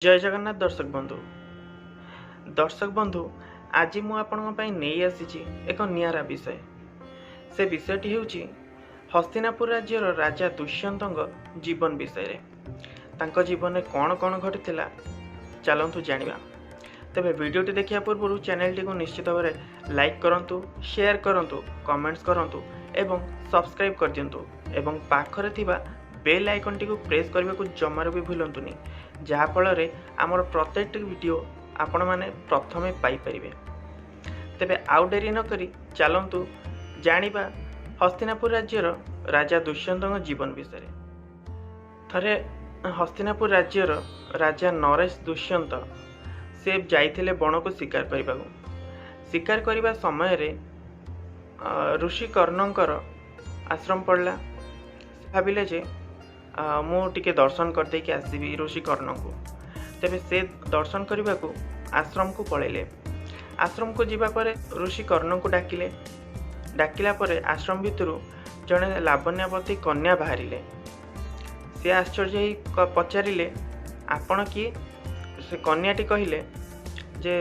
ଜୟ ଜଗନ୍ନାଥ ଦର୍ଶକ ବନ୍ଧୁ। ଦର୍ଶକ ବନ୍ଧୁ, ଆଜି ମୁଁ ଆପଣଙ୍କ ପାଇଁ ନେଇ ଆସିଛି ଏକ ନିଆରା ବିଷୟ। ସେ ବିଷୟଟି ହେଉଛି ହସ୍ତିନାପୁର ରାଜ୍ୟର ରାଜା ଦୁଷ୍ୟନ୍ତଙ୍କ ଜୀବନ ବିଷୟରେ। ତାଙ୍କ ଜୀବନରେ କ'ଣ କ'ଣ ଘଟିଥିଲା, ଚାଲନ୍ତୁ ଜାଣିବା। ତେବେ ଭିଡ଼ିଓଟି ଦେଖିବା ପୂର୍ବରୁ ଚ୍ୟାନେଲଟିକୁ ନିଶ୍ଚିତ ଭାବରେ ଲାଇକ୍ କରନ୍ତୁ, ସେୟାର କରନ୍ତୁ, କମେଣ୍ଟସ୍ କରନ୍ତୁ ଏବଂ ସବସ୍କ୍ରାଇବ୍ କରିଦିଅନ୍ତୁ ଏବଂ ପାଖରେ ଥିବା ବେଲ୍ ଆଇକନ୍ଟିକୁ ପ୍ରେସ୍ କରିବାକୁ ଜମାରୁ ବି ଭୁଲନ୍ତୁନି, ଯାହାଫଳରେ ଆମର ପ୍ରତ୍ୟେକଟି ଭିଡ଼ିଓ ଆପଣମାନେ ପ୍ରଥମେ ପାଇପାରିବେ। ତେବେ ଆଉ ଡେରି ନକରି ଚାଲନ୍ତୁ ଜାଣିବା ହସ୍ତିନାପୁର ରାଜ୍ୟର ରାଜା ଦୁଷ୍ୟନ୍ତଙ୍କ ଜୀବନ ବିଷୟରେ। ଥରେ ହସ୍ତିନାପୁର ରାଜ୍ୟର ରାଜା ନରେଶ ଦୁଷ୍ୟନ୍ତ ସେ ଯାଇଥିଲେ ବଣକୁ ଶିକାର କରିବାକୁ। ଶିକାର କରିବା ସମୟରେ ଋଷି କର୍ଣ୍ଣଙ୍କର ଆଶ୍ରମ ପଡ଼ିଲା। ଭାବିଲେ ଯେ ମୁଁ ଟିକେ ଦର୍ଶନ କରିଦେଇକି ଆସିବି ଋଷି କର୍ଣ୍ଣଙ୍କୁ। ତେବେ ସେ ଦର୍ଶନ କରିବାକୁ ଆଶ୍ରମକୁ ପଳେଇଲେ। ଆଶ୍ରମକୁ ଯିବା ପରେ ଋଷି କର୍ଣ୍ଣଙ୍କୁ ଡାକିଲେ। ଡାକିଲା ପରେ ଆଶ୍ରମ ଭିତରୁ ଜଣେ ଲାବଣ୍ୟବତୀ କନ୍ୟା ବାହାରିଲେ। ସେ ଆଶ୍ଚର୍ଯ୍ୟ ହେଇ ପଚାରିଲେ, ଆପଣ କିଏ? ସେ କନ୍ୟାଟି କହିଲେ ଯେ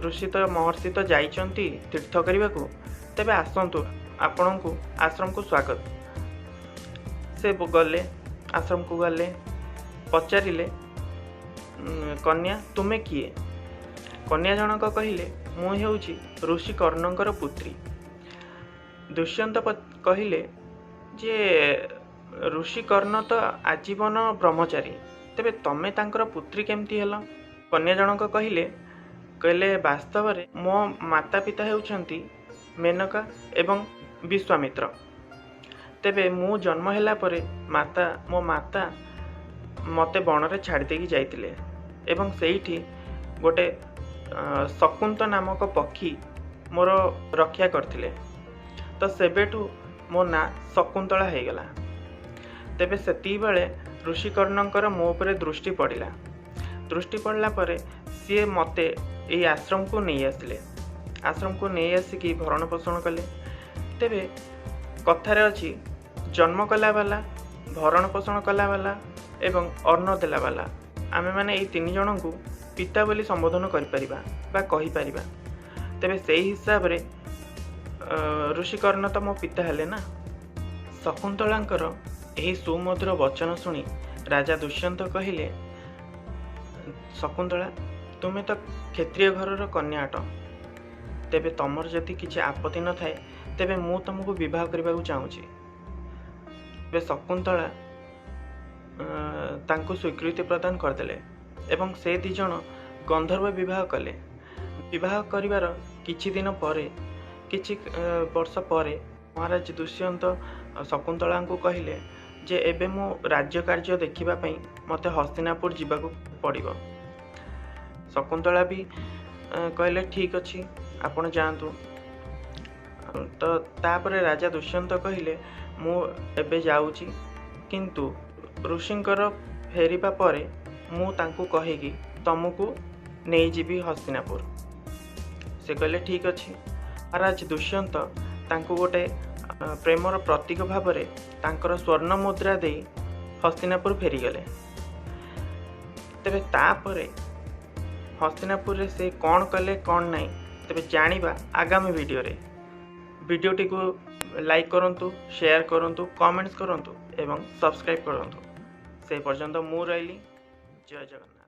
ଋଷି ତ ମହର୍ଷି ତ ଯାଇଛନ୍ତି ତୀର୍ଥ କରିବାକୁ, ତେବେ ଆସନ୍ତୁ, ଆପଣଙ୍କୁ ଆଶ୍ରମକୁ ସ୍ୱାଗତ। ସେ ଗଲେ, ଆଶ୍ରମକୁ ଗଲେ, ପଚାରିଲେ, କନ୍ୟା ତୁମେ କିଏ? କନ୍ୟା ଜଣକ କହିଲେ, ମୁଁ ହେଉଛି ଋଷି କର୍ଣ୍ଣଙ୍କର ପୁତ୍ରୀ। ଦୁଷ୍ୟନ୍ତ କହିଲେ ଯେ ଋଷି କର୍ଣ୍ଣ ତ ଆଜୀବନ ବ୍ରହ୍ମଚାରୀ, ତେବେ ତମେ ତାଙ୍କର ପୁତ୍ରୀ କେମିତି ହେଲ? କନ୍ୟା ଜଣକ କହିଲେ, ବାସ୍ତବରେ ମୋ ମାତା ପିତା ହେଉଛନ୍ତି ମେନକା ଏବଂ ବିଶ୍ୱାମିତ୍ର। ତେବେ ମୁଁ ଜନ୍ମ ହେଲା ପରେ ମୋ ମାତା ମୋତେ ବଣରେ ଛାଡ଼ି ଦେଇକି ଯାଇଥିଲେ ଏବଂ ସେଇଠି ଗୋଟେ ଶକୁନ୍ତ ନାମକ ପକ୍ଷୀ ମୋର ରକ୍ଷା କରିଥିଲେ। ତ ସେବେଠୁ ମୋ ନାଁ ଶକୁନ୍ତଳା ହେଇଗଲା। ତେବେ ସେତିକିବେଳେ ଋଷିକର୍ଣ୍ଣଙ୍କର ମୋ ଉପରେ ଦୃଷ୍ଟି ପଡ଼ିଲା। ଦୃଷ୍ଟି ପଡ଼ିଲା ପରେ ସିଏ ମୋତେ ଏଇ ଆଶ୍ରମକୁ ନେଇ ଆସିଲେ। ଆଶ୍ରମକୁ ନେଇ ଆସିକି ଭରଣ ପୋଷଣ କଲେ। ତେବେ କଥାରେ ଅଛି, ଜନ୍ମ କଲା ବାଲା, ଭରଣ ପୋଷଣ କଲା ବାଲା ଏବଂ ଅନ୍ନ ଦେଲା ବାଲା, ଆମେମାନେ ଏଇ ତିନି ଜଣଙ୍କୁ ପିତା ବୋଲି ସମ୍ବୋଧନ କରିପାରିବା ବା କହିପାରିବା। ତେବେ ସେଇ ହିସାବରେ ଋଷିକର୍ଣ୍ଣ ତ ମୋ ପିତା ହେଲେ ନା। ଶକୁନ୍ତଳାଙ୍କର ଏହି ସୁମଧୁର ବଚନ ଶୁଣି ରାଜା ଦୁଷ୍ୟନ୍ତ କହିଲେ, ଶକୁନ୍ତଳା, ତୁମେ ତ କ୍ଷତ୍ରିୟ ଘରର କନ୍ୟା ଅଟ। ତେବେ ତମର ଯଦି କିଛି ଆପତ୍ତି ନଥାଏ, ତେବେ ମୁଁ ତମକୁ ବିବାହ କରିବାକୁ ଚାହୁଁଛି। ତେବେ ଶକୁନ୍ତଳା ତାଙ୍କୁ ସ୍ୱୀକୃତି ପ୍ରଦାନ କରିଦେଲେ ଏବଂ ସେ ଦୁଇ ଜଣ ଗନ୍ଧର୍ବ ବିବାହ କଲେ। ବିବାହ କରିବାର କିଛି ଦିନ ପରେ, କିଛି ବର୍ଷ ପରେ ମହାରାଜ ଦୁଷ୍ୟନ୍ତ ଶକୁନ୍ତଳାଙ୍କୁ କହିଲେ ଯେ ଏବେ ମୁଁ ରାଜ୍ୟ କାର୍ଯ୍ୟ ଦେଖିବା ପାଇଁ ମୋତେ ହସ୍ତିନାପୁର ଯିବାକୁ ପଡ଼ିବ। ଶକୁନ୍ତଳା ବି କହିଲେ, ଠିକ୍ ଅଛି, ଆପଣ ଯାଆନ୍ତୁ। ତ ତାପରେ ରାଜା ଦୁଷ୍ୟନ୍ତ କହିଲେ, ମୁଁ ଏବେ ଯାଉଛି, କିନ୍ତୁ ଋଷିଙ୍କର ଫେରିବା ପରେ ମୁଁ ତାଙ୍କୁ କହିକି ତମକୁ ନେଇଯିବି ହସ୍ତିନାପୁର। ସେ କହିଲେ, ଠିକ୍ ଅଛି। ମହାରାଜ ଦୁଷ୍ୟନ୍ତ ତାଙ୍କୁ ଗୋଟେ ପ୍ରେମର ପ୍ରତୀକ ଭାବରେ ତାଙ୍କର ସ୍ୱର୍ଣ୍ଣ ମୁଦ୍ରା ଦେଇ ହସ୍ତିନାପୁର ଫେରିଗଲେ। ତେବେ ତାପରେ ହସ୍ତିନାପୁରରେ ସେ କ'ଣ କଲେ କ'ଣ ନାହିଁ, ତେବେ ଜାଣିବା ଆଗାମୀ ଭିଡ଼ିଓରେ। ଭିଡ଼ିଓଟିକୁ ଲାଇକ୍ କରନ୍ତୁ, ସେୟାର କରନ୍ତୁ, କମେଣ୍ଟସ୍ କରନ୍ତୁ ଏବଂ ସବସ୍କ୍ରାଇବ୍ କରନ୍ତୁ। ସେ ପର୍ଯ୍ୟନ୍ତ ମୁଁ ରହିଲି। ଜୟ ଜଗନ୍ନାଥ।